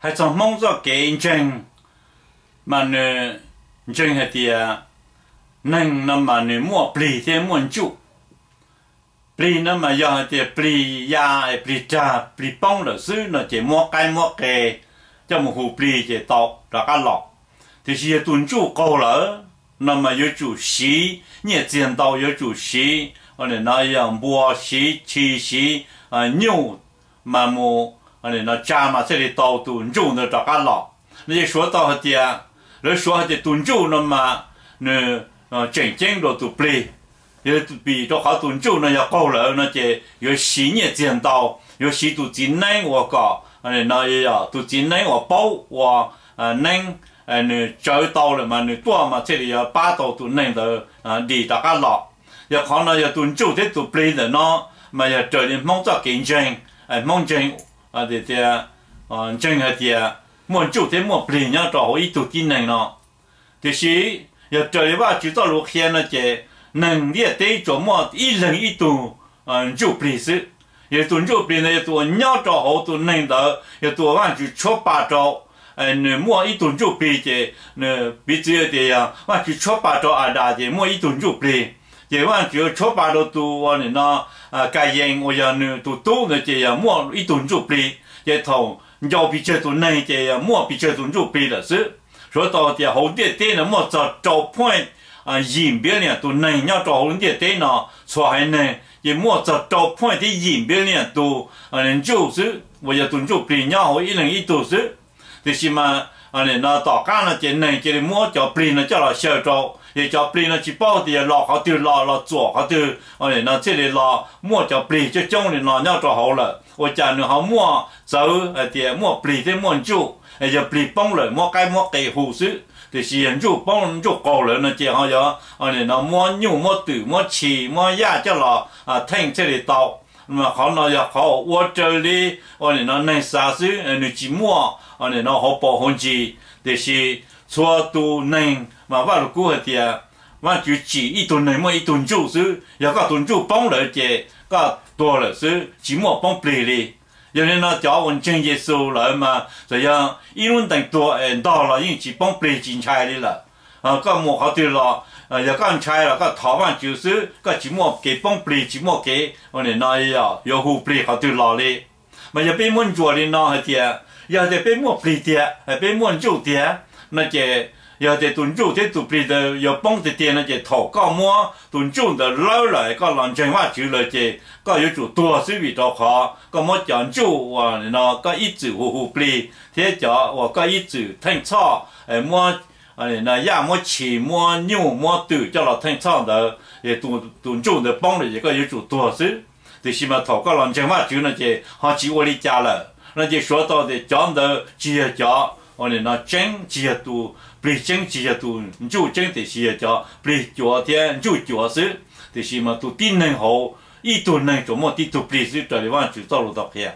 Hais txog Hmoob txoj kev ntseeg, mas nws ntseeg hais tias neeg no mas nws muaj plig thiab muaj ntsuj. Plig no mas yog hais tias plig ya es plig rag plig poob lawm xwb no ces muab qaib muab qe coj mus hu plig ces tau rov qab los. Tiam sis yog tus ntsuj qaug lawm no mas yuav tsum siv nyiaj txiag ntau, yuav tsum siv, no yog npua siv, tshis siv, nyuj mas mus tsa mas thiaj li tau tus ntsuj ntawd rov qab los. No ces suav tau hais tias, lawv suav hais tias tus ntsuj no mas nws tseem ceeb dua tus plig. Yog vim rau qhov tus ntsuj no yog qaug lawm no ces yuav siv nyiaj txiag ntau, yuav siv tus txiv neeb uas kom, no yog tus txiv neeb uas paub ua neeb, nws tsawv tau lawm mas nws tuaj mas thiaj li yuav pab tau tus neeg ntawd dim rov qab los. Yog qhov no yog tus ntsuj thiab tus plig ntawm no mas yog raws li Hmoob txoj kev ntseeg. Hmoob ntseeg tias, ntseeg hais tias muaj ntsuj thiab muaj plig nyob rau hauv ib tug tib neeg no. Tiam sis yog raws li Vajtswv txoj lus qhia no ces neeg ntiaj teb tsuas muaj ib leeg ib tug ntsuj plig xwb. Yog tus ntsuj plig ntawd yog tus uas nyob rau hauv tus neeg ntawd, yog tus uas Vajtswv tshuab pa rau, nws muaj ib tug ntsuj plig ces nws piv txwv tias yog Vajtswv tshuab pa rau Adas ces muaj ib tug ntsuj plig. Ces Vajtswv tshuab pa rau tus uas nim no Kayees uas yog nws tus tub ntawd ces yog muaj ib tug ntsuj plig. Ces thaum ncau pes tsawg tus neeg ces yog muaj pes tsawg tus ntsuj plig lawm xwb. Suav tau tias hauv ntiaj teb no muaj txog rau point yim billion tus neeg nyob rau hauv ntiaj teb no, txhua haiv neeg ces muaj txog rau point thib yim billion tus ntsuj xwb uas yog tus ntsuj plig nyob hauv ib leeg ib tug xwb. Tiam sis mas nim no tom qab no ces neeg cia li muab cov plig no coj los xyaw rau, ces cov plig no tsis paub tias yog los qhov twg los, los txuam qhov twg, nim no thiaj li los muaj cov plig coob coob li no nyob rau hauv lawm. Ua cas nws ho muaj txawv hais tias muaj plig thiab muaj ntsuj, yog plig poob lawm muab qaib muab qe hu xwb, tiam sis yog ntsuj poob ntsuj qaug lawm no ces ho yog nim no muab nyuj muab twm muab tshis muab yaj coj los theej thiaj li tau. Mas qhov no yog qhov uas ua raws li ua nim no neeg xav xwb, nws tsis muaj nim no hauv paus hauv ntsis. Tiam sis txhua tus neeg mas Vaj Lug Kub hais tias Vajtswv tsim ib tug neeg muaj ib tug ntsuj xwb, yog koj tus ntsuj poob lawm ces koj tuag lawm xwb, tsis muaj poob plig li. Yog li no cov uas ntseeg Yexus lawm mas txawm yog ib lub ntees tuag es ntog los yeej tsis poob plig tsis ntshai li lawm. Koj mus qhov twg los, yog koj ntshai los koj thov Vajtswv xwb, koj tsis muaj kev poob plig, tsis muaj kev ua nim no yuav hu plig qhov twg los li. Mas yog peb muab ntsuas li no hais tias, yog tias peb muaj plig tiag, peb muaj ntsuj tiag no ces yog tias tus ntsuj thiab tus plig ntawd yuav poob tiag tiag no ces thaum koj muab tus ntsuj ntawd lawb lawm koj los ntseeg Vajtswv lawm ces koj yuav tsum tuag xwb, vim rau qhov koj muab cov ntsuj uas no koj ib txwm hu hu plig thiab cov uas koj ib txwm theej txhoj, muab yaj muab tshis muab nyuj muab twm coj los theej txhoj ntawd, tus ntsuj ntawd poob lawm ces koj yuav tsum tuag xwb. Tiam sis mas thaum koj los ntseeg Vajtswv no ces ho tsis ua li cas lawm no ces suav tau tias cov ntawd tsis yog cov uas nim no tseeb, tsis yog tus plig tseeb, tsis yog tus ntsuj tseeb, tiam sis yog cov plig cuav thiab ntsuj cuav xwb. Tiam sis mas tus tib neeg hauv ib tug neeg tsuas muaj tib tug plig xwb raws li Vajtswv txoj lus tau qhia.